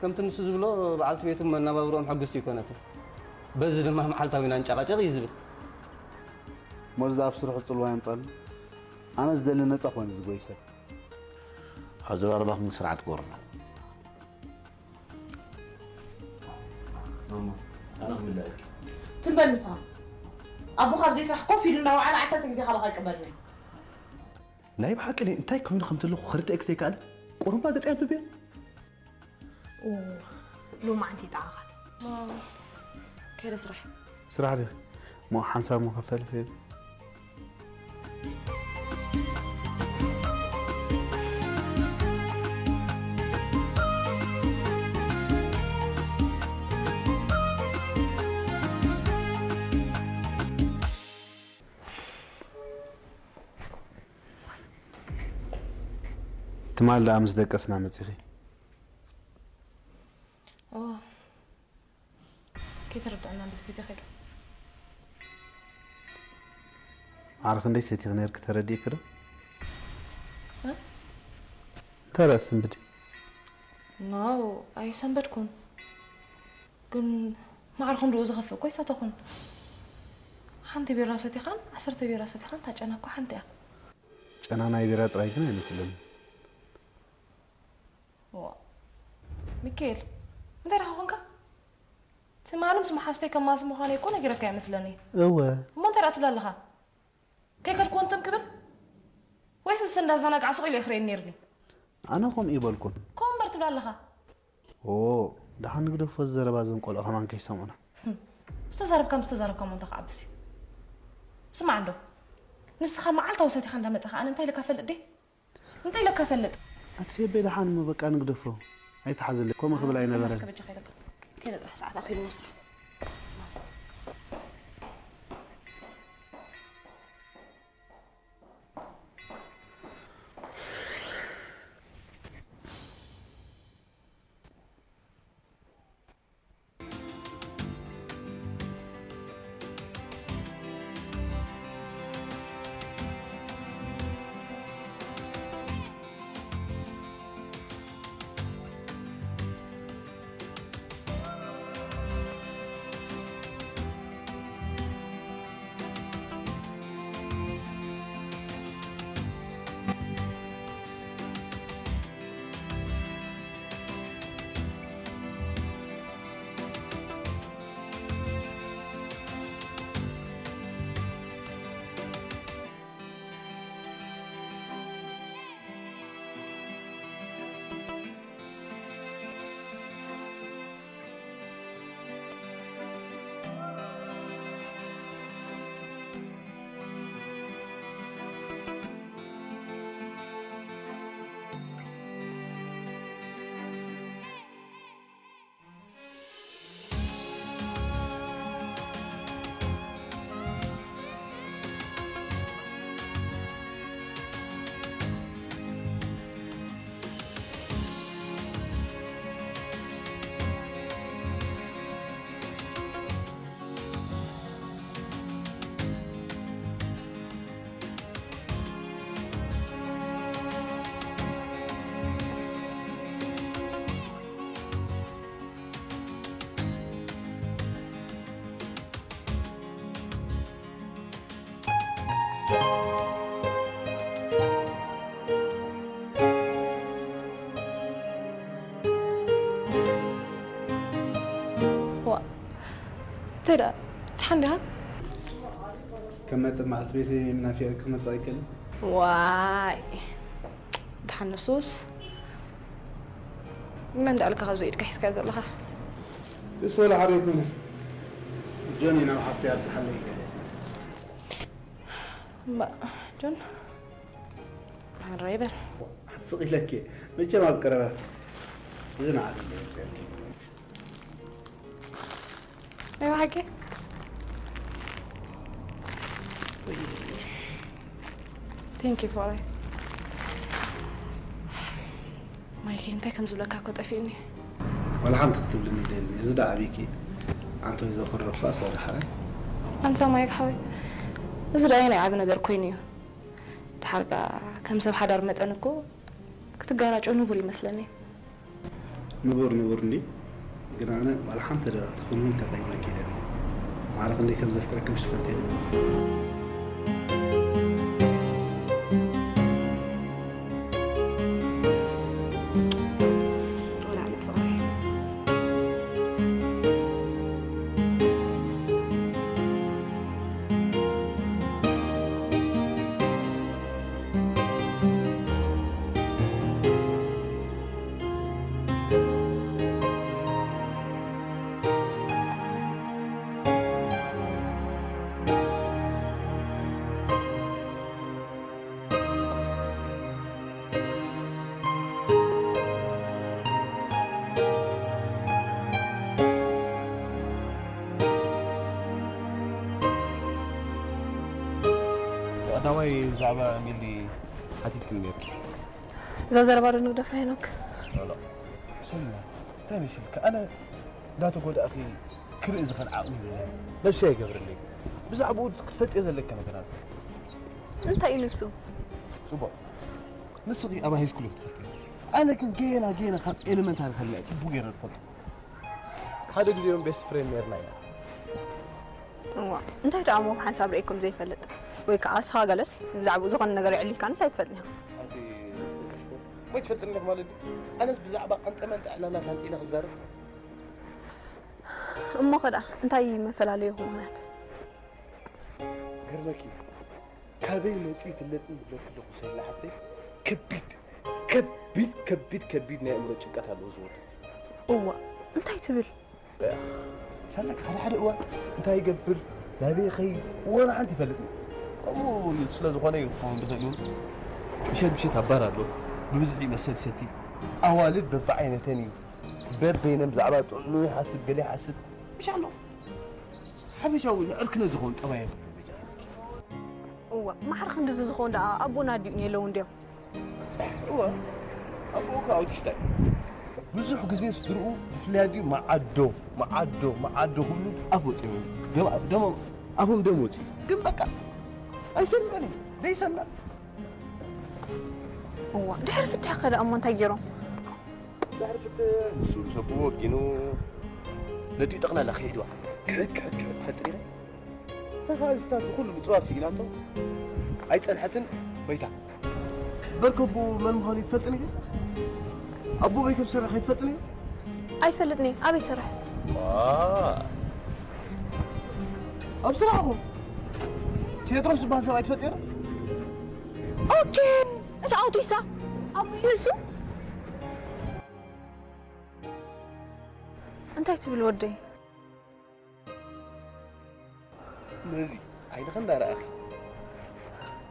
ከምቲ ንሱ ዝብሎ፣ በዓልቲ ቤቱ መናባብሮኦም ሕጉስቲ ኣይኮነትን። በዚ ድማ መዓልታዊ ኢና ንጨቓጨቕ እዩ ዝብል። ሞዝ ኣብ ስርሑ ጽልዋ የምጻሉ። ኣነ ዝደሊ ነጻ ኮይኑ ዝጎይ ሰብ። ኣዘራርባኹም ስርዓት ግበሩና። ማማ፣ ኣነ ክምለኣልኪ። ትም በል ንስኻ። ኣቦኻ ኣብ ዘይስራሕ ኮፍ ኢሉ እናወዓለ ዓሰርተ ግዜ ካባኻ ይቅበልና እዩ። ናይ ብሓቂ እኔ እንታይ ኮይኑ ከም ዘለኹ ክርድኣኪ ዘይከኣለ ቁሩባ ገጽ የንብብ እየ። ኦ፣ ሎማዓንቲ ይጠዓኻ። ማ፣ ከይደ ስራሕ። ስራሕ ዲኺ? እሞ ሓንሳብ መኸፈሊ ፌብ። ትማል ደኣ ምስ ደቀስና መጺኺ? እወ። ከይተረድኣና እንዴት ግዜ ኸይዱ? ማዕረ ክንደይ ሰቲኺ ነይርኪ ተረዲእኪ ዶ? እ? እንታይ ደኣ ስንብዲ? ኖ፣ ኣይሰንበድኩን። ግን ማዕረ ክንድኡ ዝኸፍእ እኮ ኣይሰተኹን። ሓንቲ ቢራ ሰቲኻን ዓሰርተ ቢራ ሰቲኻን እታ ጨና እኮ ሓንቲ እያ። ጨና ናይ ቢራ ጥራይ ግን ኣይመስልን። ዋ፣ ሚካኤል፣ እንታይ ደኣ ኾንካ? ትማሊ ምስ መሓዝተይ ከማሲ ምዃነይ እኮ ነጊረካ ይመስለኒ። እወ። እሞ እንታይ ደኣ ትብል ኣለኻ? ከይከድክዎ እንትም ክብል? ወይስ ንስ እንዳዘናግዓ ስቕ ኢሉ የኽርየኒ ነይርኒ? ኣነ ከምኡ ይበልኩን። ከምኡ እምበር ትብል ኣለኻ? ኦ፣ ደሓን ንግደፎ፣ እዚ ዘረባ እዞም ቆልዑ ከማን ከይሰምዑና። ህም፣ ዝተዛረብካ ምስ ተዛረብካ እሞ እንታይ ክዓብስ እዩ? ስማዕ እንዶ፣ ንስኻ መዓልታዊ ሰቲኻ እንዳመጻኻ ኣነ እንታይ ኢለካ ፈልጥ ድየ? እንታይ ኢለካ ፈልጥ? ኣቲ ፌቤ፣ ደሓን እሞ በቃ ንግደፎ። ኣይተሓዘለይ፣ ከምኡ ክብል ኣይነበረን። እስከ በጃኻ ኢለካ። ከይነ ጥራሕ ሰዓት ኣኺሉ መስራት። ዋ፣ እንታይ ደኣ? ደሓን ዲኻ? ከም መጠን መዓልቲ ቤተይ ናፊቐ ክመጽእ ኣይክእልን። ዋይ፣ ደሓን ንሱስ። መን ደኣልካ ካብዚ ኢድካ ሒዝካዮ ዘለኻ? እሱ ወላ ሓደ ኣይኮነ። ጆን እዩ ናብ ሓፍተይ ኣብጽሓለይ ኢለ። እማ፣ ጆን፣ ሓራይ በል። ኣትስቕ ኢለኪ። መቸም ኣብ ቀረባ እዚ ንዓዲ እየ። ናይ ብሓቂ? Thank you ፍቕረይ። ማይክ፣ እንታይ ከም ዝብለካ እኮ ጠፊእኒ። ዋላ ሓንቲ ክትብልኒ ይደልኒ። እዚ ደኣ ዓቢኪ። ኣንተ ወይ ዘኹርዕ እኳ ሰው ደሓራይ። ኣንታ ማይክ ሓወይ፣ እዚ ደኣ ናይ ዓቢ ነገር ኮይኑ እዩ። ደሓር ከኣ ከም ሰብ ሓዳር መጠን እኮ ክትጋራጮ ንቡር ይመስለኒ። ንቡር ንቡር እንዲ ግን ኣነ ዋላ ሓንቲ ደኣ ተኹንውን ተቐይመኪ ኢለ ማዕረ ክንደይ ከም ዘፍቅረኪ ምሽ ትፈልጥ ኢለ ወላዕለ ፍቕረይ ቀዳማይ ብዛዕባ ሚሊ ሓቲትክኒ ነርኪ። እዛ ዘረባ ዶ ንግደፋ ሄኖክ? ሎሎ ሰሊና እንታይ መሲልኪ? ኣነ እንዳተጎዳእኺ ክርኢ ዝኽእል ዓቕሚ የብለይን። ነብሰይ ኣይገብረለይ። ብዛዕባኡ ክትፈልጥዮ ዘለኪ ነገር ኣሎ። እንታይ እዩ ንሱ? ጽቡቕ ንስኺ ኣብ ሃይስኩል ክትፈልጥዮ። ኣነ ግን ገና ገና ካብ ኤለመንታሪ ከለና እየ ጽቡቕ ገይረ ዝፈልጦ። ሓደ ግዜ እውን ቤስት ፍሬንድ ነርና ኢና። እዋ እንታይ ደኣ እሞ ብሓንሳብ ርእየኩም ዘይፈልጥ ወይ ከዓ እስኻ ገለስ ብዛዕባኡ ዝኾነ ነገር የዕሊልካንስ ኣይትፈልጥን ኢኻ። ኣቲ ወይ ትፈልጥኒ ኣለኽ ማለት ድዩ? ኣነስ ብዛዕባ ቀንጠመንጠ ዕላላት ኣንጢነ ክዛረብ እሞ ኸ ደኣ እንታይ መፈላለዩኹም ምኽንያት? ገርመኪ ካበይ መፂኡ ይፍለጥን ዝብለኪ ኣለኹ ሰላ ሓፍተይ። ከቢድ ከቢድ ከቢድ ከቢድ ናይ ኣእምሮ ጭንቀት ኣለዎ ዝወርድ። እዋ እንታይ ትብል? ሳላ ሓደ ሓደ እዋን እንታይ ይገብር ናበይ ይኸይድ ወላ ሓንቲ ይፈልጥ። ከምኡ ስለ ዝኾነ እዩ ክኸውን ዝኽእል እውን ምሸት ምሸት ኣብ ባር ኣሎ። ብብዝሒ መሰል ይሰቲ። ኣዋልድ በብዓይነተን እዩ። በበይነን ብዛዕባ ጥዕኑ ይሓስብ ገለ ይሓስብ ብቻ ኣሎ። ሓፈሻዊ ዕርክነ ዝኸውን ጠባይ የብሉ። እዋ ማሕሪ ክንድዚ ዝኸውን ደኣ ኣቦና ኣዲኡን የለውን ድዮም? እዋ ኣቦኡ ከ ኣውቲስታ እዩ። ብዙሕ ግዜ ስድርኡ ብፍላይ ኣዲኡ መዓዶ መዓዶ መዓዶ ክብሉ ኣፍ ወፂኦም እዮም። ደም ኣፎም ደም ወፂኡ ግን በቃ ኣይሰምዕን እዩ ዘይሰምዕ። እዋ ድሕሪ ፍትሒ ከ ደኣ እሞ እንታይ ገይሮም? ድሕሪ ፍትሒ ንሱ ምስ ኣቦኡ ወጊኑ ነዲኡ ጠቕላላ ከይድዋ ክሕድ ክሕድ ክሕድ ትፈልጥ ነይረ። ሰፋ ዝታት ኩሉ ምጽዋር ስኢናቶ ኣይጸንሐትን መይታ። በርከቡ መን ምዃኑ ይትፈልጥን እዩ? ኣቦ በይ ከም ዝሰርሕ ኣይትፈልጥን እዩ? ኣይፈልጥን እየ ኣበይ ይሰርሕ? ኣብ ስራሕኹም ቴድሮስ ዝበሃል ሰብ ኣይትፈልጥ እዩ? ኦኬ እቲ ኣውቲስታ ኣቦ ንሱ እንታይ ትብል ወደይ? ነዚ ዓይንኺ እንዳረኣኺ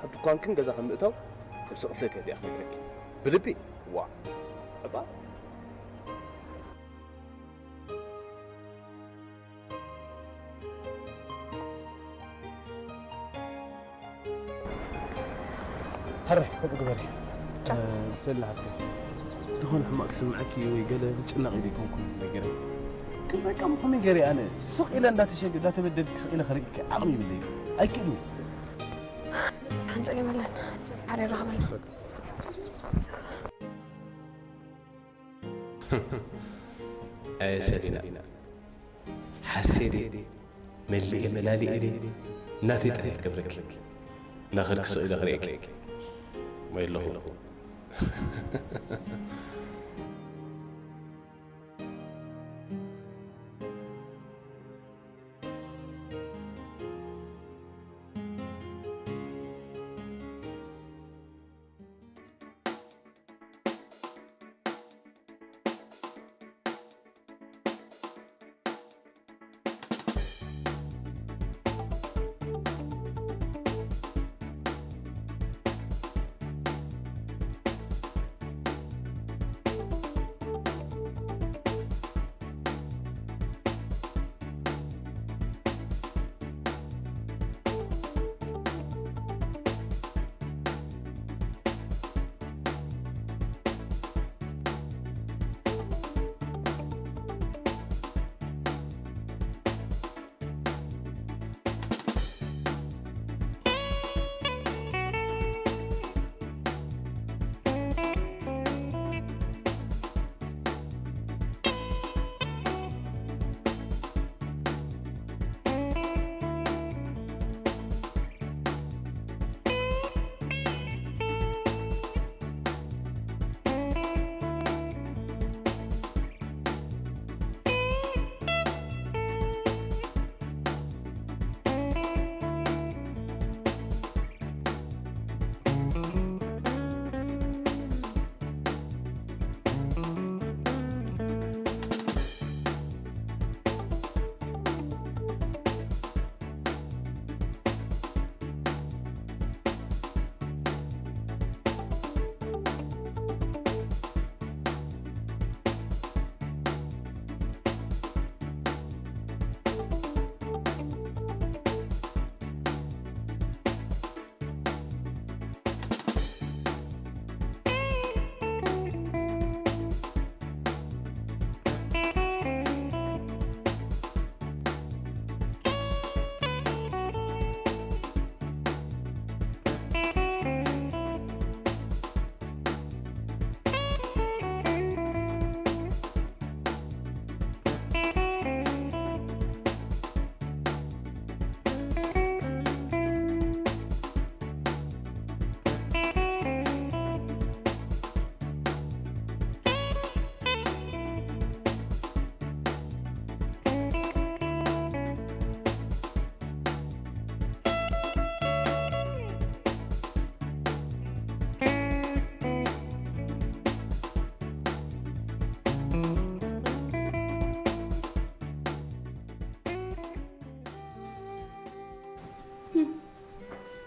ኣብ ድኳንክን ገዛኽን ምእታው ነብሲ ቅትለት እያ እዚኣ ክነግረኪ። ብልቢ ዋእ እባ። ሕራይ ከምኡ ግበሪ። ሰላ ሓፍተይ ዝኾነ ሕማቕ ክስምዐኪ ወይ ገለ ክጭነቕ ኢለ ኣይኮንኩን ነገረ። ግን በቃ ሞ ከመይ ገይረ ኣነ ስቕ ኢለ እንዳተሸግ እንዳተበደልኪ ስቕ ኢለ ከርእየኪ ዓቕሚ የብለይን ኣይክእልን። ሓንፀ ገመለን ሓደ ይራኸበና። ኣየ ሰሊና ሓሴት እየ መሊኤ መላሊኤ እየ ናተይ ጥራይ ክገብረኪ እናኸድኪ ስቕ ኢለ ክርእየኪ ወይ ኣለኹ።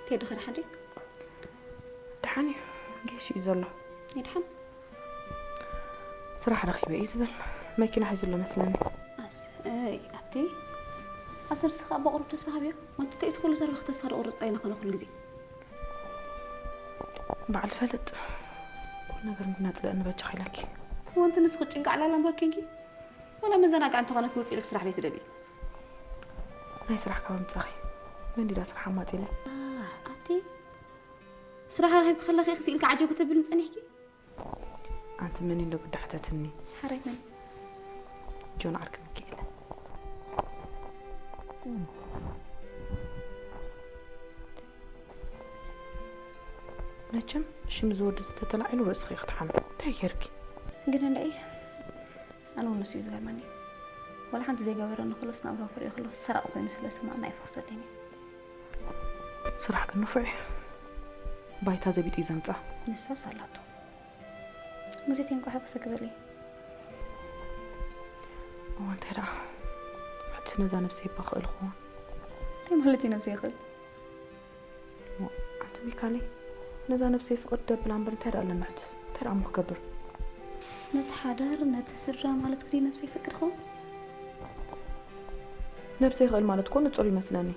ቴዲ ኸ ደሓን ድዩ? ደሓን እዩ። ጌሽ እዩ ዘሎ። ይድሓን። ስራሕ ረኺበ እዩ ዝብል። መኪና ሒዙ ኣሎ መስለኒ። ኣስ እይ ኣቲ ኣቲ ንስኻ ብቕሩብ ተስፋ ሃብዮ። ወንቲ ከይት ኩሉ ዘረባኽ ተስፋ ደቑርፅ ኣይነ ኾነ ኩሉ ግዜ። በዓል ፈልጥ ኩሉ ነገር እንድናፅለእ እንበጃ ኸይላኪ። ወንቲ ንስኺ ጭንቃዕ ላላ እምባ ኬንኪ። ወላ መዘናግዕ እንተኾነ ክውፅእ ኢልክ ስራሕ ቤት ደሊ። ናይ ስራሕ ካብ ምጻኺ መን ዲዳ ስራሕ ኣማጺለ። ኣቲ ስራሕ ረኺብኪ ከለኺ ክሲ ኢልካ ዓጀብ ክትብል ምጸኒሕኪ። ኣንቲ መን እንዶ ግዳ ሕተትኒ። ሓራይ መን ጆን ዓርኪ ሚካኤል። መቸም ሽም ዝወዲ ዝተተላዒሉ ርእስኺ ክትሓሚ እንታይ ጌርኪ? ግን እንድዒ ኣነ እውን ንሱ እዩ ዝገርመኒ። ዋላ ሓንቲ ዘይገበረኒ ክሎስ ናብራ ክሪኦ ከለኹ ሰራቕ ኮይኑ ስለ ዝስማዕ ናይ ፈኽሰለኒ። ስራሕ ግን ንፉዕ እዩ። ባይታ ዘቢጡ እዩ ዘምጻ። ንሳስ ኣላቶ ሙዚት እንቋ ሕጉሰ ክብል እዩ። እሞ እንታይ ደኣ ሕጂ ነዛ ነብሰይ እባ ክእል ክኾን። እንታይ ማለት እዩ ነብሰይ ይኽእል? ኣንቲ ሚካለይ ነዛ ነብሰይ ፍቕድ ደብላ እምበር እንታይ ደኣ ኣለና ሕጅስ እንታይ ደኣ እሞ ክገብር? ነቲ ሓዳር ነቲ ስድራ ማለት ክዲ ነብሰይ ይፈቅድ ኸውን? ነብሰይ ይኽእል ማለት እኮ ንጹር ይመስለኒ።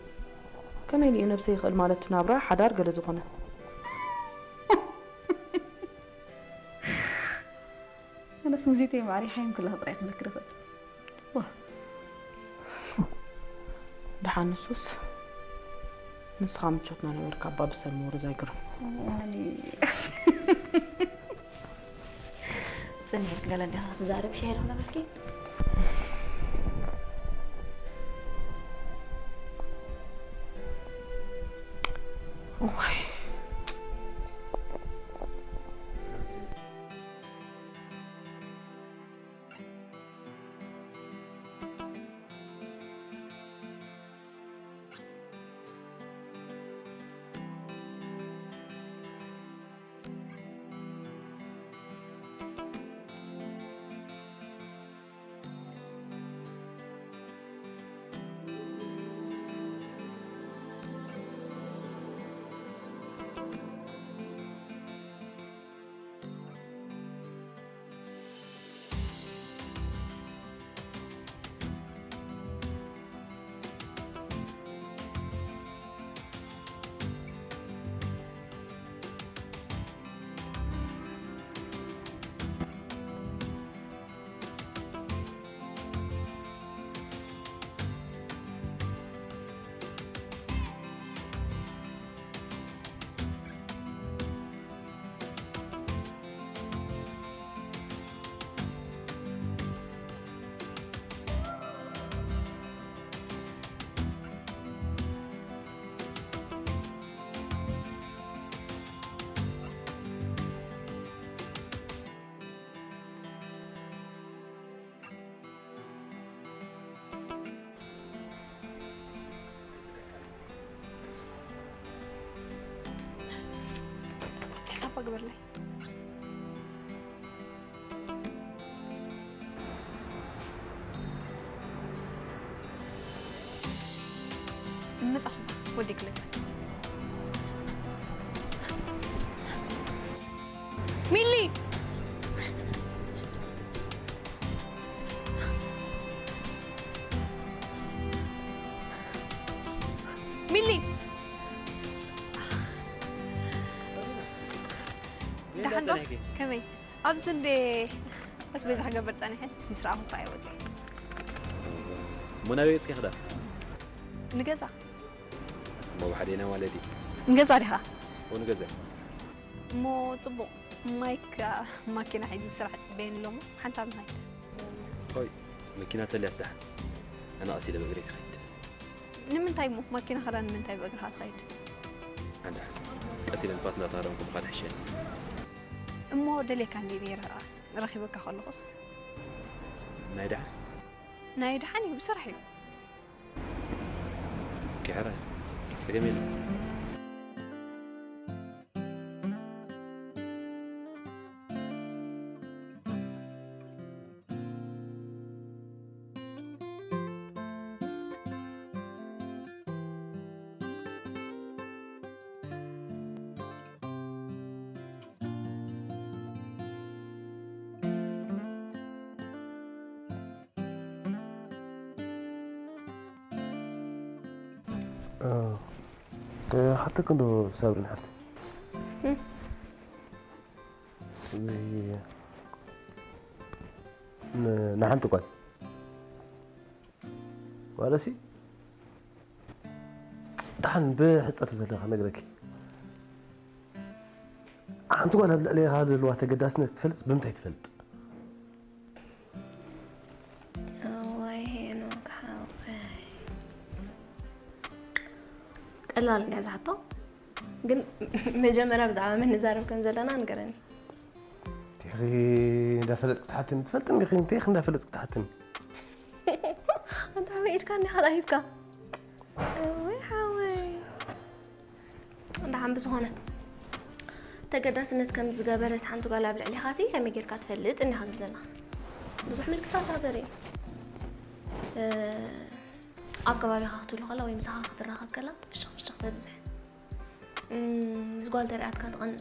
ከመይ ኢሉ እዩ ነብሰይ ይኽእል ማለት ናብራ ሓዳር ገለ ዝኾነ? ኣነስ ሙዚተይ ማዕሪ ሓይም ክለኽ ጥራይ ክመክር ይኽእል። ዋ ደሓን ንሱስ ንስኻ ምቾትና ነበርካ ኣባ ብሰብ ምውርዝ ኣይግርም። እዋኒ ጽኒሕ ኢልክ ገለ እንዲኻ ክትዛረብ ሻሂ ዶ ክገብረልኪ? እዋይ ሕሳብ ግበርለይ። መጻኹ ወዲ ክልተ ሚሊ ሚሊ ደሓን ዶ? ከመይ ኣብዚ እንደ ኣስቤዛ ክገብር ጸኒሐ ምስ ረኣኹ እኳ ኣይወፅእ። እሞ ናበይ ገፅኪ ክዳ? ንገዛ። እሞ ብሓደና ማለት እዩ። ንገዛ ዲኻ? እሞ ንገዛ። እሞ ፅቡቕ። ማይክ ማኪና ሒዙ ብስራሕ ፅበየኒ ኣሎ እሞ ሓንሳብ ንኸይድ። ሆይ መኪና ተልያስ ደሓን። ኣነ ቀስ ኢለ ብእግረይ ክኸይድ። ንምንታይ እሞ ማኪና ኸዳ ንምንታይ ብእግርኻ ትኸይድ? ኣንዳ ቀስ ኢለ ንፋስ እናተሃረምኩ ምኻድ ሕሸኒ። እሞ ደልየካ እንዲ ነይረ ረኺበካ ከለኹስ? ናይ ደሓን? ናይ ደሓን እዩ ብስራሕ እዩ። ኪሕረ ጸገም የለን። ክሓተክ እንዶ ሳብሪን ሓፍቲ፣ እዚ ን- ንሓንቲ ጓል ማለሲ ደሓን ብሕፀር ዝበለ ክነግረኪ። ሓንቲ ጓል ኣብ ልዕሌኻ ዘለዋ ተገዳስነት ክትፈልጥ ብምንታይ ትፈልጥ? እዋይ ሄኖክ ሓወይ፣ ቀላል እንድያ ዝሓቶ። ግን መጀመርያ ብዛዕባ መን ንዛረብ ከም ዘለና ንገረኒ። ቴኺ እንዳፈለጥክ ትሓትኒ ትፈልጥኒ ዲኺ? እንቴኺ እንዳፈለጥክ ትሓትኒ? ኣንታ ሓወይ ኢድካ እንዲ ካልኣ ሂብካ። እወይ ሓወይ። እንዳሓን ብዝኾነ ተገዳስነት ከም ዝገበረት ሓንቲ ጓል ኣብ ልዕሊኻ ሲ ከመይ ጌርካ ትፈልጥ እኒኻ ዝብል ዘለና? ብዙሕ ምልክታት ሃገር እዩ። ኣብ ከባቢኻ ክትህሉ ከላ ወይ ምሳኻ ክትራኸብ ከላ ፍሽኽ ፍሽኽ ተብዝሕ። ምስ ጓል ተሪኣትካ ትቐንእ።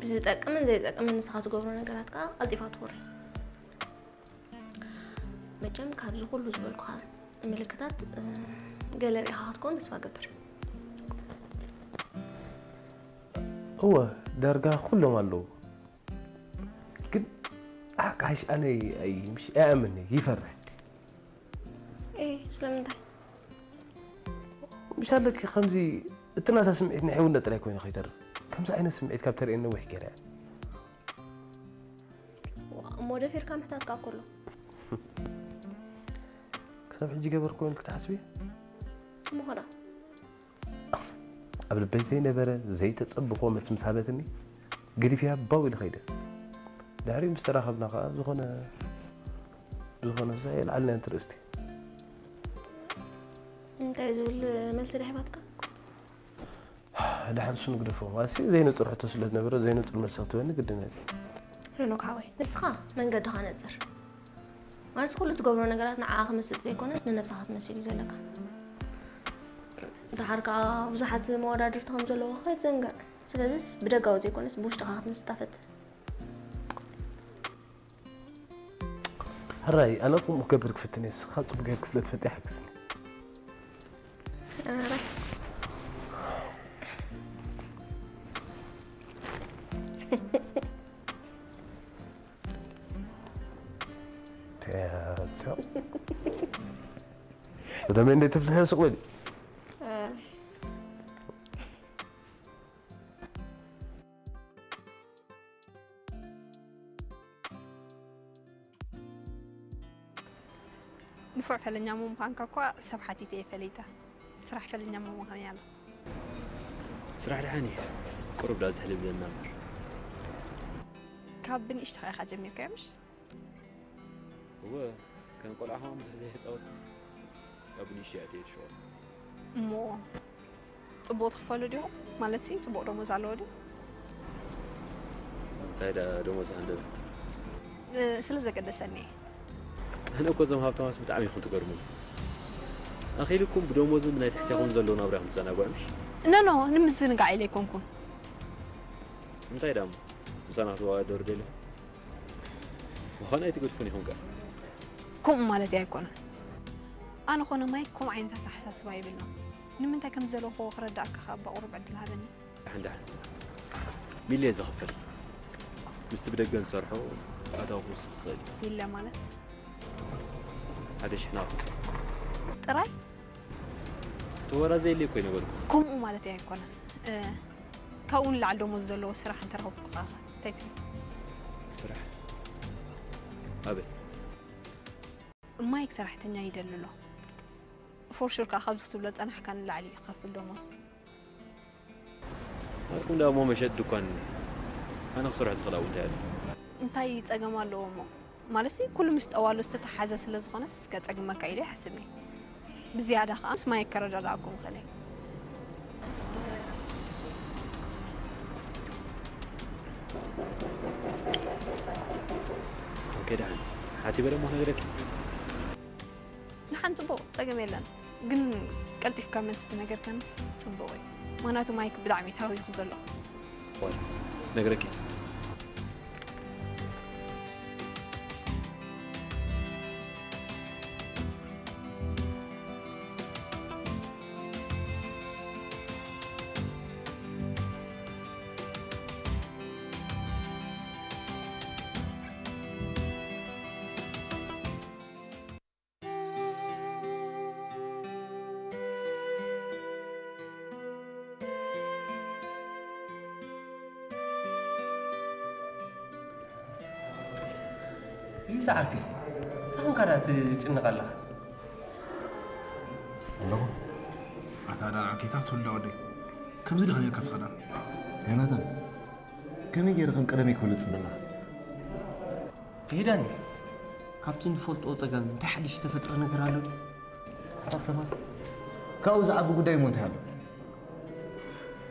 ብዝጠቅምን ዘይጠቅምን ንስኻ ትገብሮ ነገራት ከዓ ቀልጢፋ ትወሪ። መቸም ካብዚ ኩሉ ዝበልኩኻ ምልክታት ገለ ርኢኻ ክትከውን ተስፋ ገብር። እወ ዳርጋ ኩሎም ኣለዉ። ግን ኣቃይሽ ኣነ ምሽ ኣያምን ይፈርሕ። ኤ ስለምንታይ? ምሽ ኣለኪ ከምዚ እቲ ናታ ስምዒት ናይ ሕውነት ጥራይ ኮይኑ ከይተርፍ ከምዚ ዓይነት ስምዒት ካብ ተርእየኒ ነዊሕ ገይረ እያ። እሞ ደፊርካ ምሕታት ከዓ ከሎ ክሳብ ሕጂ ገበርኩ ኢልክ ትሓስቢ? ምኾና ኣብ ልበይ ዘይነበረ ዘይተጸብኾ መልሲ ምስ ሃበትኒ ገዲፍያ ባው ኢለ ከይደ። ድሕሪኡ ምስ ተራኸብና ከኣ ዝኾነ ዝኾነ የልዓልና እንቲ ርእስቲ። እንታይ ዝብል መልሲ ዳሂባትካ? ደሓን እሱ ንግደፎ። ማለትሲ ዘይንጹር ሕቶ ስለ ዝነበረ ዘይንጹር መልሲ ክትበኒ ግድን እዩ። ሄኖክ ሓወይ ንስኻ መንገድኻ ነጽር። ማለት ኩሉ ትገብሮ ነገራት ንዓኻ ክመስጥ ዘይኮነስ ንነብስኻ ክትመስል እዩ ዘለካ። ደሓር ከዓ ብዙሓት መወዳድርቲ ከም ዘለዉ ከይትዘንግዕ። ስለዚስ ብደጋዊ ዘይኮነስ ብውሽጥኻ ክትምስጣ ፈትን። ሕራይ ኣነ ከምኡ ክገብር ክፍትን እየ። ንስኻ ጽቡቕ ጌርክ ስለ ትፈልጥ ይሓግዝኒ። ኧረ ተያቸው ደሜ እንዴት ትፍልህ ስቕ በል። ንፉዕ ፈለኛ ምዃንካ እኳ ሰብ ሓቲተ እየ ፈሊጠ። ስራሕ ፈለኛ ምዃን ከመይ ኣሎ? ስራሕ ደሓን እዩ። ቁሩብ ደኣ ዝሕል ይብለና እምበር። ካብ ብንእሽትኻ ኢኻ ጀሚርካዮ ምሽ? እወ፣ ከም ቆልዓ ከማን ብዙሕ ዘይተጻወትኩ። ካብ ብንእሽተይ ኣትየ እየ ዝሸወት። እሞ ጽቡቕ ትኽፈሉ ዲኹም? ማለትሲ ጽቡቕ ደሞዝ ኣለዎ ድዩ? እንታይ ደኣ ደሞዝ ሃንደበት? ስለ ዘገደሰኒ እየ። ኣነ እኮ እዞም ሃብታማት ብጣዕሚ ኢኹም ትገርሙኒ። ኣኺልኩም ብደሞዝን ብናይ ትሕቴኹም ዘሎ ናብራ ኢኹም ትዘናግዑ ምሽ? ኖ ኖ፣ ንምዝንጋዕ ኢለ ኣይኮንኩን። እንታይ ደኣ እሞ ምሳና ክትወዳደሩ ደሊኹም? ምዃኑ ኣይትገድፉን ኢኹም ከ? ከምኡ ማለተይ ኣይኮነን። ኣነ ኮነ ማይክ ከምኡ ዓይነት ኣተሓሳስባ የብልናን። ንምንታይ ከም ዝደለኹዎ ክረድኣካ ከኣ እባ ቁሩብ ዕድል ሃበኒ። ደሓን ደሓን። ሚለ እየ ዝኽፈል። ምስቲ ብደገ ንሰርሖ ኣታዊ ክውስኽ ይኽእል እዩ። ሚለ ማለት? ሓደ ሽሕ ናቱ። ጥራይ? እቲ ወራ ዘየለ እኮ ይነበርኩ። ከምኡ ማለተይ ኣይኮነን። እ፣ ካብኡ ንላዕሊ ደሞዝ ዘለዎ ስራሕ እንተረኸብኩ ከ እንታይ ትብል? ስራሕ? ኣበይ? ማይክ ሰራሕተኛ ይደሊ ኣሎ። ፎር ሹር ከኣ ካብዚ ክትብሎ ዝጸናሕካ ንላዕሊ እዩ ክኸፍል ደሞዝ። ናትኩም ደኣ እሞ መሸጢ ድኳን ኣነ ክሰርሖ ዝኽእል ኣብኡ እንታይ ኣሎ? እንታይ ጸገም ኣለዎ እሞ? ማለትሲ ኩሉ ምስ ጠዋሉ ዝተተሓዘ ስለ ዝኾነስ ከጸግመካ ኢለ ይሓስብ እየ። ብዝያዳ ከኣ ምስ ማይክ ከረዳድኣኩም እኽእል እየ። ኦኬ ደሓን ሓሲበ ደሞ ክነግረኪ። ደሓን ጽቡቕ ጸገም የለን፣ ግን ቀልጢፍካ መልሲ ተነገርካንስ ጽቡቕ እዩ። ምኽንያቱ ማይክ ብጣዕሚ እዩ ተሃዊኹ ዘሎ። ዋይ ነግረኪ። ይስዓርከ እንታይ ኾንካ ዳ ትጭነቕ ኣለኻ? ኣለኹ። ኣታ ዳን ዓርከይ እንታይ ክትብል ዳ ወደይ? ከምዚ ዲኻ ነርካ ስኻ ዳን? ዮናታን ከመይ ገይረ ከም ቀደመይ ክህሉ ትጽበ ኣለኻ? ይሄዳኒ ካብቲ ንፈልጦ ጸገም እንታይ ሓድሽ ዝተፈጥረ ነገር ኣሎ ድዩ? ኣታ ከማል ካብኡ ዝዓቢ ጉዳይ እሞ እንታይ ኣሎ?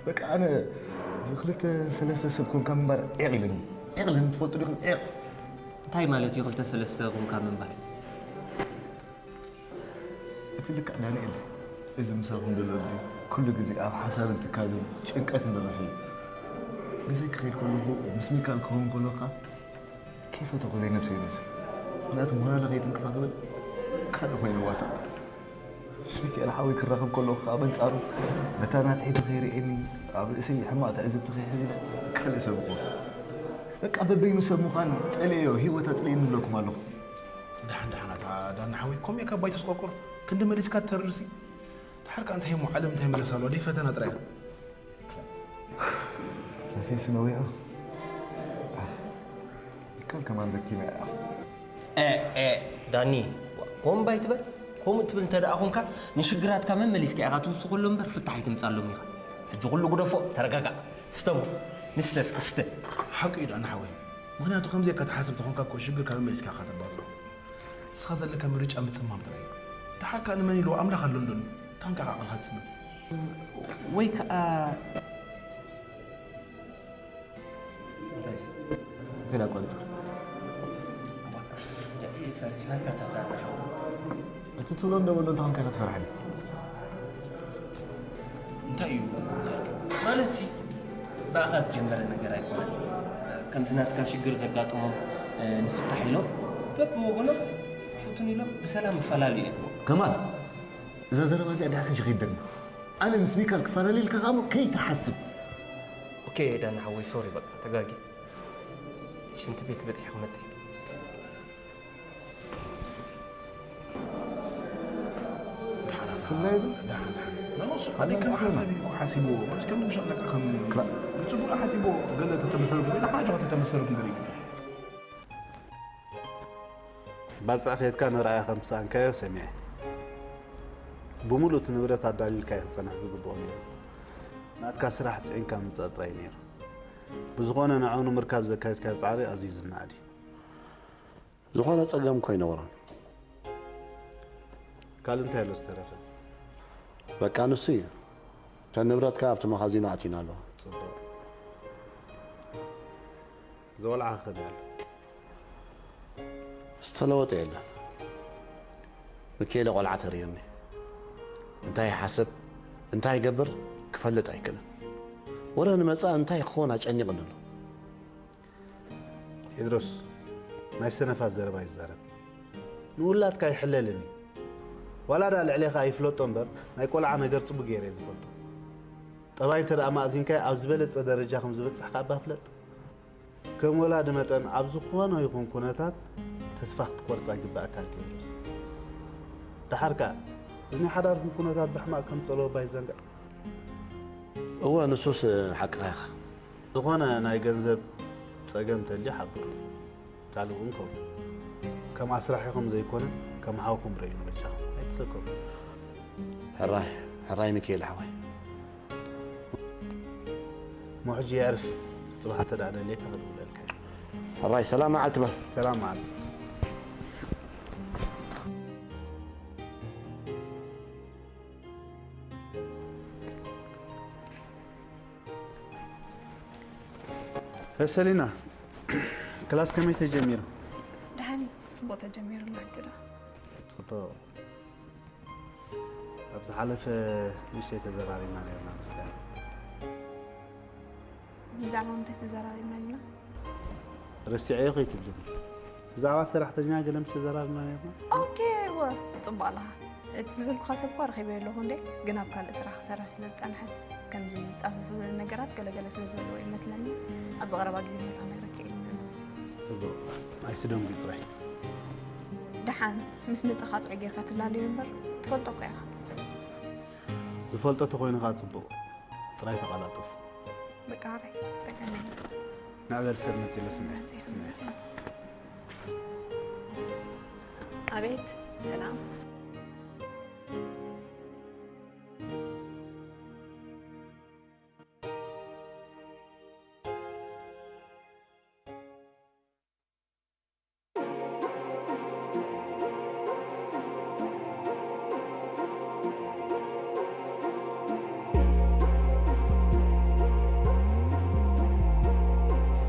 በቃ ኣነ ክልተ ሰለስተ ሰብ ኮንካ ምንባር ዒቕ ኢለኒ። ዒቕ ኢለኒ ትፈልጡ ዲኹም ዒቕ። እንታይ ማለት እዩ ክልተ ሰለስተ ኮንካ ምንባር? እቲ ልክዕ ዳንኤል እዚ ምሳኹም ዘሎ ኣብዚ ኩሉ ግዜ ኣብ ሓሳብን ትካዝን ጭንቀትን ዘሎ ሰብ እዩ። ግዜ ክኸይድ ከለኹ ምስ ሚካል ክኸውን ከለኻ ከይፈተኹ ዘይነብሰ ይመስል። ምክንያቱ ሞራለ ከይትንክፋ ክብል ካልእ ኮይኑ ዋሳእ ምስ ሚካኤል ሓወይ ክራኸብ ከለኹ ከዓ በንጻሩ ነታ ናትሒቱ ከይርእየኒ ኣብ ርእሰይ ሕማቕ ትዕዝብቲ ከይሕዝ ካልእ ሰብ እኮ በቃ በበይኑ ሰብ ምዃን ጸልኤዮ ህይወት ኣጽልኤኒ ኣለኩም ኣለኹ። ደሓን ደሓን ኣታ ዳና ሓወይ ከምኡ እየ ካብ ባይታ ስቆርቆር ክንዲ መሊስካ ትተርርሲ። ደሓር ከዓ እንታይ እሞ ዓለም እንታይ መለስ ኣለዋ ደይ ፈተና ጥራይ እያ። ነፌሱ ነዊሑ ይካል ከማን በኪና እያ። ዳኒ ከምኡ ባይትበል። ከምኡ ትብል እንተ ደኣ ኾንካ ንሽግራትካ መመሊስካ ኢኻ ትውስኸሎም እምበር ፍታሕ ኣይትምጻሎም ኢኻ። ሕጂ ኩሉ ግደፎ፣ ተረጋጋእ። ስተሞ ንስለስ ክስተ። ሓቁ እዩ ዳና ሓወይ። ምክንያቱ ከምዚ እካ ትሓስብ ተኾንካ እኮ ሽግርካ መመሊስካ ኢኻ ተባዝኖ። ንስኻ ዘለካ ምርጫ ምጽማም ጥራይ እዩ። ደሓር ከኣ ንመን ኢልዎ ኣምላኽ ኣሎ እንዶ ታንካ ዓቕልኻ ትጽምም። ወይ ከኣ እንታይ እንታይ ዳቋርጽ ፈሪሕናካ ታታ ሓወይ። እቲ ትብሎ እንደበሎ እንተ ኾንካ ክትፈርሓኒ እንታይ እዩ ማለት ሲ ብኣኻ ዝጀመረ ነገር ኣይኮነን። ከምዚ ናትካ ሽግር ዘጋጥሞም ንፍታሕ ኢሎም በብወገኖም ክፍቱን ኢሎም ብሰላም ይፈላለዩ እዮም። ከማል እዛ ዘረባ እዚኣ ድሕሪ ሕጂ ከይትደግማ። ኣነ ምስ ሚካል ክፈላለ ኢልካ ከኣ ከይትሓስብ። ኦኬ ዳና ሓወይ ሶሪ በቃ ተጋጊ። ሽንቲ ቤት በጺሕ ክመጽእ ንሱ ኣሊካ ሓሳብ እዩ ሓሲብዎ ማለት ከም ንሻለካ ከም ብፅቡቅ ሓሲብዎ ገለ ተተመሰረቱ ገለ ሓጆ ተተመሰረቱ ገለ ባጽዕ ከድካ ንርኣያ ከም ዝሰኣንካዮ ሰሚዐ። ብምሉእ እቲ ንብረት ኣዳሊልካ እዩ ክጸንሕ ዝግብኦ ነይሩ። ናትካ ስራሕ ጽዒንካ ምምጻእ ጥራይ ነይሩ። ብዝኾነ ንዕኡ ንምርካብ ዘካየድካዮ ጻዕሪ ኣዝዩ ዝነኣድ እዩ። ዝኾነ ጸገም እኮ ኣይነበሮን። ካልእ እንታይ ኣሎ ዝተረፈ? በቃ ንሱ እዩ። እተን ንብረት ከኣ ኣብቲ መኻዚኖ ኣቲና ኣለዋ። ጽቡቕ። ዝወልዓኻ ከመይ ኣሎ? ዝተለወጠ የለን። ምክኤለ ቆልዓ ተሪርኒ። እንታይ ይሓስብ እንታይ ይገብር ክፈልጥ ኣይክእልን። ወረ ንመጻኢ እንታይ ክኸውን ኣጨኒቕኒ ኣሎ። ቴድሮስ ናይ ሰነፋት ዘረባ ይዛረብ። ንውላድካ ይሕለልን እዩ። ዋላ ዳ ልዕሌኻ ይፍለጦ እምበር ናይ ቆልዓ ነገር ጽቡቅ ገይረ እየ ዝፈልጦ። ጠባይ እንተ ደኣ ማእዚንካዮ ኣብ ዝበለጸ ደረጃ ከም ዝበጽሕ ከኣ እባ ፍለጥ። ከም ወላዲ መጠን ኣብ ዝኾነ ይኹን ኩነታት ተስፋ ክትቆርጽ ኣይግባእካን ቴድሮስ። ደሓር ከኣ እዚ ናይ ሓዳርኩም ኩነታት ብሕማቕ ከም ጸለወ እባ ይዘንጋዕ። እወ ንሱስ ሓቅኻ ኢኻ። ዝኾነ ናይ ገንዘብ ጸገም ተልዩ ሓብሩ። ካልእ እውን ከምኡ። ከም ኣስራሒኹም ዘይኮነ ከም ሓውኹም ረእዩ በጃኹም ኣይትሰከፉ። ሕራይ ሕራይ ሚኪኤል ሓወይ። እሞ ሕጂ የዕርፍ። ጽባሕ እንተ ደኣ ደልየካ ክድውለልካ እየ። ሕራይ ሰላም መዓልቲ በል። ሰላም መዓልቲ። ሰሊና ክላስ ከመይ ተጀሚሩ? ደሓን እዩ፣ ፅቡቕ ተጀሚሩ ኣሎ ሕጂ ደኣ። ፅቡቕ። ኣብ ዝሓለፈ ንእሽተይ ተዘራሪብና ነይርና መስለኒ። ብዛዕባ ምንታይ ተዘራሪብና ዲና? ረሲዐዮ ከይትብልኒ። ብዛዕባ ሰራሕተኛ ገለ ምሽ ተዘራርብና ነርና። ኦኬ እወ ጽቡቕ ኣለኻ። እቲ ዝብልኩኻ ሰብ እኳ ረኺበዮ ኣለኹ እንዴ፣ ግን ኣብ ካልእ ስራሕ ክሰርሕ ስለ ዝጸንሐስ ከምዚ ዝጻፈፍ ነገራት ገለገለ ስለ ዘለዎ ይመስለኒ። ኣብዚ ቀረባ ግዜ መጻ ነግረካ ኢሉ ነሎ። ጽቡቕ ኣይትደንጉ ጥራይ። ደሓን ምስ መጻኻ ጥዑይ ጌርካ ትላለዮ እምበር ትፈልጦ እኮ ኢኻ። ዝፈልጦ ተኾይኑ ኸዓ ጽቡቕ ጥራይ ተቐላጠፉ። በቃ ሕራይ ጸገም የለን። ንዕበል ሰብ መጺኡ ስምዒ ስምዒ። ኣቤት ሰላም።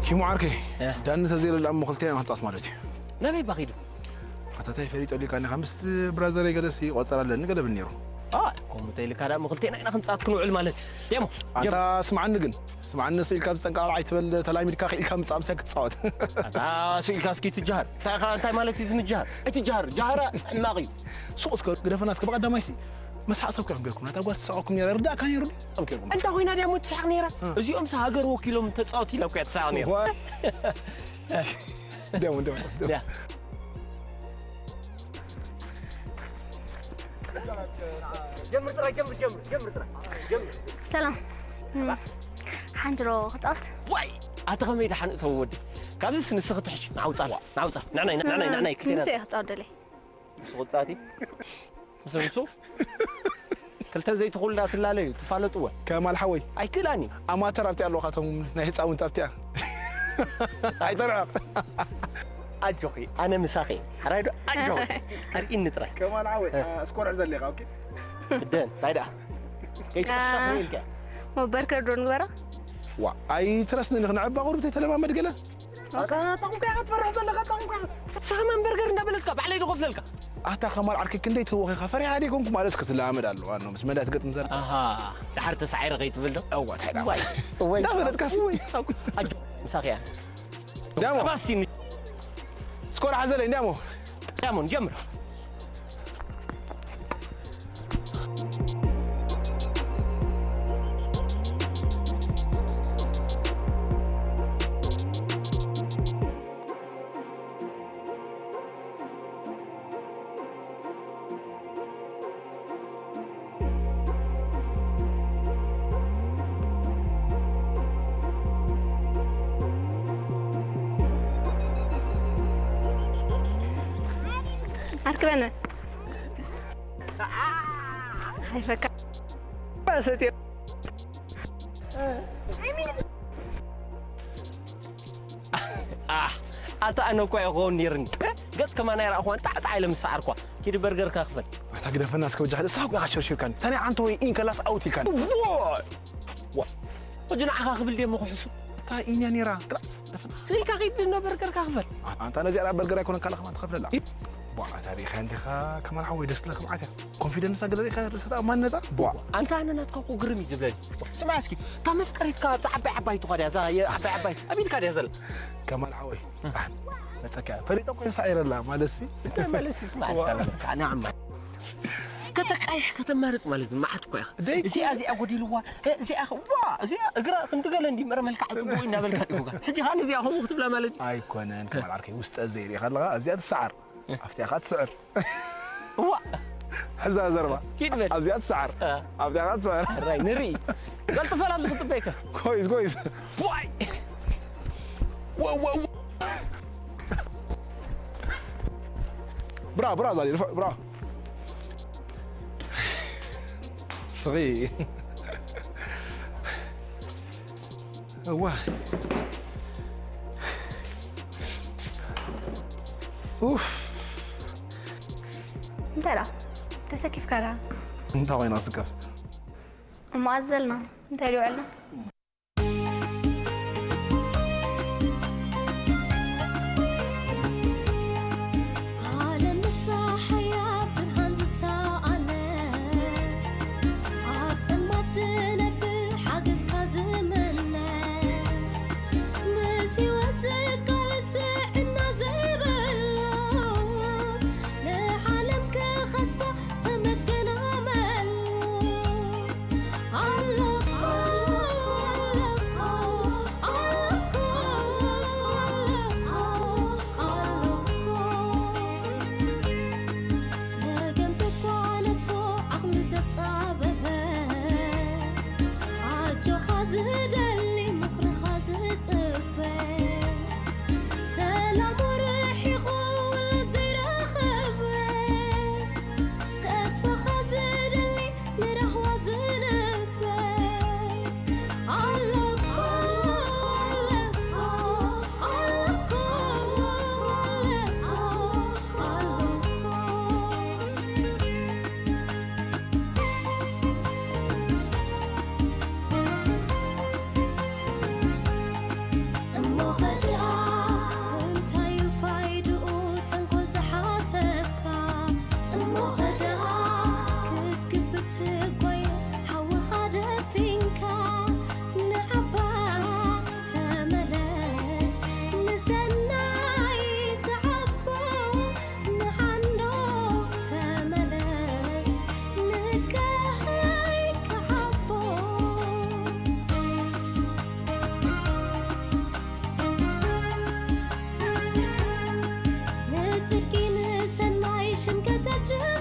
ኪሙ ዓርከይ፣ ዳኒ ተዘይለለ እሞ ክልቴና ክንጻወት ማለት እዩ። ናበይ ባኺዱ? ኣታታይ ፈሊጦ ሊካ ኒኻ ምስቲ ብራዘረይ ገለሲ ቆጸራ ኣለኒ ገለ ብል ነይሩ። ኣይ ከምኡ ተይልካ ደኣ እሞ ክልቴና ኢና ክንጻወት ክንውዕል ማለት እዩ። ደሞ ኣታ ስምዓኒ ግን ስምዓኒ ስኢልካ ብዝጠንቃቓ ኣይትበል ተላሚድካ ክኢልካ ምጻእ ምሳይ ክትጻወት። ኣታ ስኢልካ እስኪ ትጃሃር እንታይ ኢኻ እንታይ ማለት እዩ ዝምጃሃር ኣይትጃሃር ጃሃራ ሕማቕ እዩ። ሱቕ እስከ ግደፈና እስከ ብቐዳማይ ሲ መስሓቕ ሰብ እኮ ኢኹም ጌርኩም ነታ ጓል ትስሕቐኩም ነይራ ይርዳእካ ነይሩ ድዩ? እንታይ ኮይና ድያ እሞ ትስሓቕ ነይራ? እዚኦምስ ሃገር ወኪሎም ተጻወት ኢላ እኮ እያ ትስሓቕ ነይራ። እንዲያውም እንዲያውም እንዲያውም ጀምር ጥራይ ጀምር ጀምር ጀምር ጥራይ ጀምር። ሰላም ሓንቲ ዶ ክጻወት? ዋይ ኣቲ ከመይ ደሓን እተው ወዲ ካብዚስ ንስኺ ትሕሽ ናውጻ ናውጻ ንዕናይ ንዕናይ ንዕናይ ክልቴና ንሱ እየ ክጻወት ደለይ ስቑጻቲ ምስ ርእሱ ክልተ ዘይትኹልዳ ትላለዩ ትፋለጥወ ከማል ሓወይ ኣይክእላን እዩ ኣማተር ኣብቲ ኣለዉ ካቶም ናይ ህፃውንቲ ኣብቲያ ኣይተርዕቕ ኣጆኺ ኣነ ምሳኺ ሓራይ ዶ ኣጆኺ ኣርኢኒ ጥራይ ከማል ሓወይ እስኮርሕ ዘሌኻ ኦኬ ደን እንታይ ደኣ ከይትወሳኺ ኢልካ መበርከር ዶ ንግበራ ዋ ኣይትረስኒ ንኽንዕባ ቁሩብ ተይተለማመድ ገለ ኣታ ጣቑምካ ኢኻ ትፈርሕ ዘለኻ ጣቑምካ ኢኻ። ሰኸመን በርገር እንዳበለትካ ባዕለይ ዝኸፍለልካ። ኣታ ከማል ዓርከይ ክንደይ ተወኺኻ ፈሪሓ ደይ ኮንኩ ማለትስ ክትለማመድ ኣለዋ ኖ ምስ መን እያ ትገጥም ዘላ። ኣሃ ድሓር ተሳዒረ ከይትብል ዶ። እዋ ታይ ዳ። ዋይ እወይ። እንዳፈለጥካስ። ኣጆ ምሳኺ እያ። ዳሞ። ጠባሲኒ። ስኮር ሓዘለይ እንዳሞ። ዳሞ ንጀምር። ኣርክበነ ኣይፈካ ሰትየ ኣታ ኣነ እኳ ይኸውን ነይርኒ ገጽ ከማና ይረኣኹዋን ጣዕጣዕ ኢለ ምስ ሰዓርኳ ኪዲ በርገርካ ክፈል ኣታ ግደፈና እስከ በጃኻ ንስኻ እኮ ኢኻ ሸርሺርካኒ ተናይ ዓንቶ ወይ ኢንከላስ ኣውት ኢልካኒ ሕጂ ንዓኻ ክብል ድየ መኹሕሱ እንታይ ኢንያ ነይራ ስኢልካ ኺድ ድነ በርገርካ ክፈል ኣንታ ነዚኣ ደኣ በርገር ኣይኮነን ካልእ ከማን ትኸፍለላ ቧ ኣታ ሪኢኻ እንዲኻ ከማን ሓወይ ደስ ትብለካ መዓት እያ ኮንፊደንሳ ገለ ሪኢኻ ርእሰ ተኣማንነታ ቧ ኣንታ ኣነ ናትካ እኮ ግርም እዩ ዝብለኒ ስማዕ እስኪ እታ መፍቀሪትካ ኣብዛ ዓባይ ዓባይ ትኾ ድያ እዛ ዓባይ ዓባይ ኣቢልካ ድያ ዘላ ከማን ሓወይ መጸካ ፈሊጠ እኮ ሳዒረላ ማለትሲ እንታይ ማለት ስማዕ እስካ ንዓማ ከተቃይሕ ከተማርጽ ማለት መዓት እኮ ኢኻ እዚኣ እዚኣ ጎዲልዋ እዚኣ ዋ እዚኣ እግራ ክንዲ ገለ እንዲ መረ መልክዓ ጽቡቅ እናበልካ ድቡጋ ሕጂ ካን እዚኣ ከምኡ ክትብላ ማለት ኣይኮነን ከማል ዓርከይ ውስጠ ዘይርኢ ከለኻ ኣብዚኣ ትሰዓር ኣብቲኣ ኻ ትስዕር ዋ ሕዛ ዘርባ ኪድ በል ኣብዚኣ ትስዓር ኣብዚኣ ኻ ትስዕር ራይ ንርኢ ቀልጥፈል ኣብዚ ክጽበይካ ኮይስ ኮይስ ዋይ ብራ ብራ ዛሊ ብራ ስኺ እዋ እንታይ ደኣ ተሰኪፍካ ደኣ እንታይ ኮይና ስከፍ እሞ ኣዘልና እንታይ ድውዕልና ትርፍ